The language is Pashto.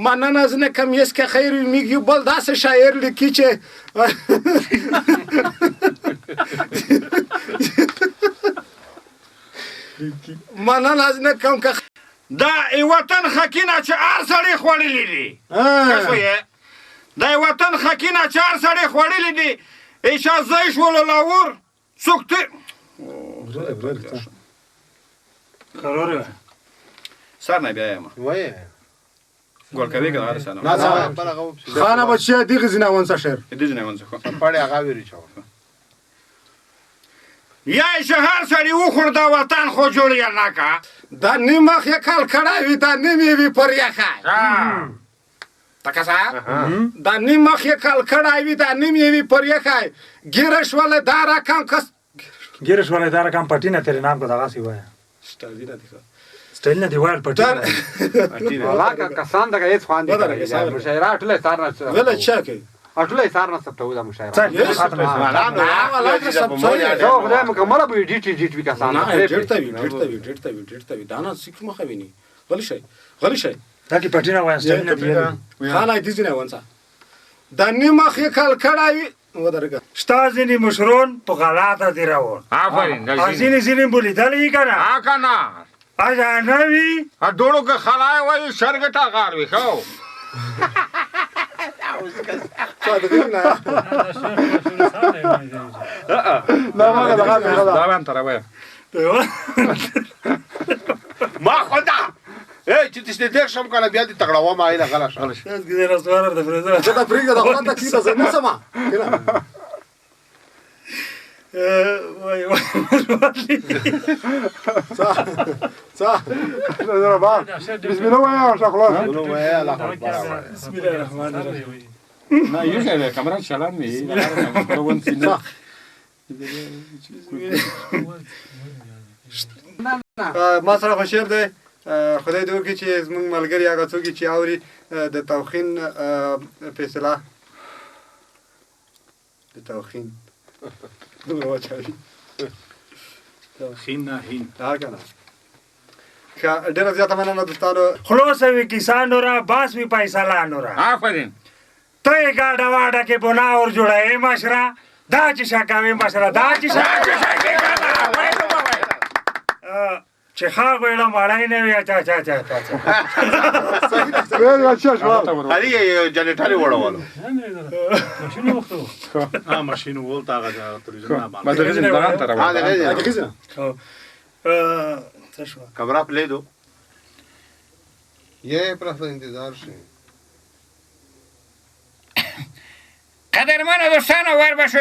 مننه زه نه کم یس که خیر وي میږ یو بل داسې شاعر لیکي چې مننه زه نه کم که دا ای وطن خکینه چې هر سړي خوړلي دي. څه یې دا ای وطن خکینه چې هر سړي خوړلي دي، ایشا زی شولو لاور څوک ته قرار سر نه بیا یم وایې ګول کوي کنه هر سنه نه خانه بچیا دغه زینه ونسه شعر دې نه ونسه خو پړې هغه ویری چاو یا شهر سړي وخور دا وطن خو جوړ یا نه کا دا نیم مخ یې کال کړی وي، دا نیم یې وي پر یخی. تکسا دا نیم مخ یې کال کړی وي، دا نیم یې وي پر یخی. ګیره شوله دا رقم کس ګیرش والا دا رقم پټی نه تیرې نام کو دغه سی وایا سټایل نه دی ښه. سټایل نه دی وایل پټی ولا کسان دغه هیڅ خوند نه نه کوي مشاعره ټول سار نه ویله چا کوي ټول سار نه ثبتو دا مشاعره دا خدای مکمل به ایډیټ ایډیټ وی کسان نه ډېر ته وی، ډېر ته وی، ډېر ته وی، ډېر ته وی. دا نه سیک مخه ویني. غلی شي، غلی شي. دا کی پټی نه وایا سټایل نه دی. خانه دې نه ونسه دا نیم مخ یې کال کړی وي. ودرګه شتا ځینې مشرون په غلطه دي روان. آفرین. ځینې ځینې بولیدلې که نه ها کنه اجا نه وي. دوړو کې خلای وای شرګټا غار وي خو دا وان تر وای ما خدا اے چې تاسو دې شم کنه بیا دې تګړه و ما ایله غلا شه. زه دا پرېږده، دا خو ته کیسه زه نه سما. څه بسم الله وایا خلاص. بسم الله الرحمن الرحیم. نه یو ځای کمره چلان وی. ما سره خو شعر دی، خدای دې وکړي چې زموږ ملګري هغه څوک چې اوري د توخین په اصطلاح د توخین دومره واچوي. خین نه هین دا که نه ښه. ډېره زیاته مننه دوستانو. خلاص وي کسانو را باس وي پیسلانو را. آفرین. ته یې ګاډه واډه کې بنا ور جوړوې مشره، دا چې شکوې مشره، دا چې شکوې چې ښه غویړه مړی نه وي. اچھا اچھا اچھا اچھا. علي جنریټر وړولو. ها ماشین ول تا هغه تلویزیون نه باندې ما دغه ځین دغه تر ها وای. دغه څه شوه؟ کمرا پلی دو یې پرسه انتظار شي. قدرمن دوستانو ور به شو.